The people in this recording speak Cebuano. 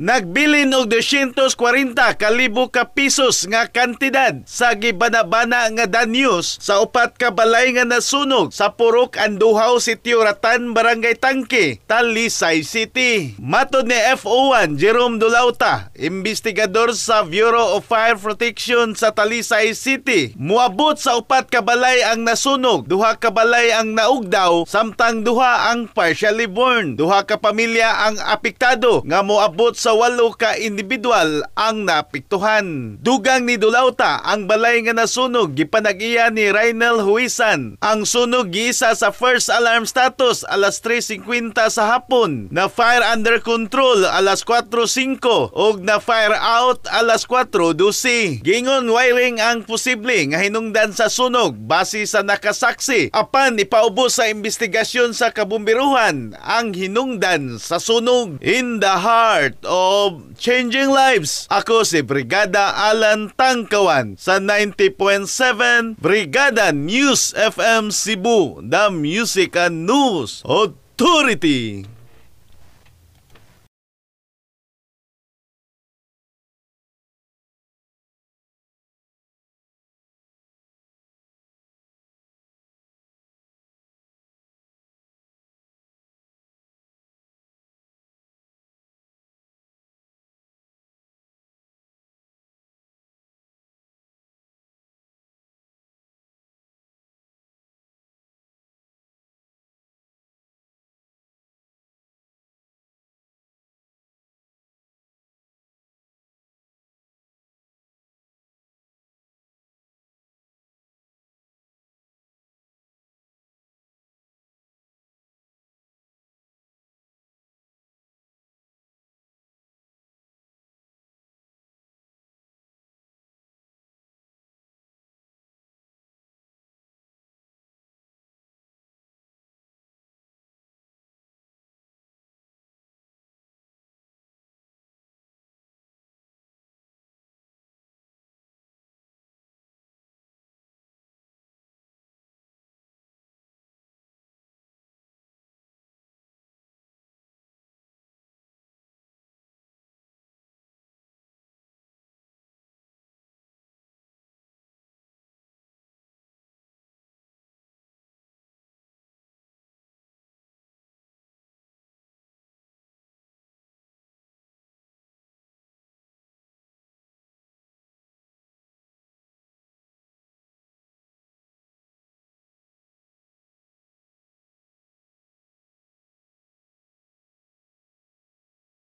Nagbilin og 240 kalibo ka pesos nga kantidad sa gibana-bana nga danyos sa upat ka balay nga nasunog sa Purok Anduhaw, Sitio Ratan, Barangay Tangke, Talisay City. Matod ni FO1 Jerome Dulauta, investigador sa Bureau of Fire Protection sa Talisay City, muabot sa upat ka balay ang nasunog, duha ka balay ang naugdaw, samtang duha ang partially burned. Duha ka pamilya ang apektado nga moabot sa walo ka individual ang naapektuhan. Dugang ni Dulauta, ang balay nga nasunog gipanag-iya ni Rainel Huisan. Ang sunog giisa sa first alarm status alas 3:50 sa hapon, na fire under control alas 4:05 ug na fire out alas 4:12. Gingon wiring ang posible nga hinungdan sa sunog base sa nakasaksi, apan ipaubos sa investigasyon sa kabumbiruhan ang hinungdan sa sunog. In the heart of changing lives, ako si Brigada Alan Tangkawan sa 90.7 Brigada News FM Cebu, the Music and News Authority.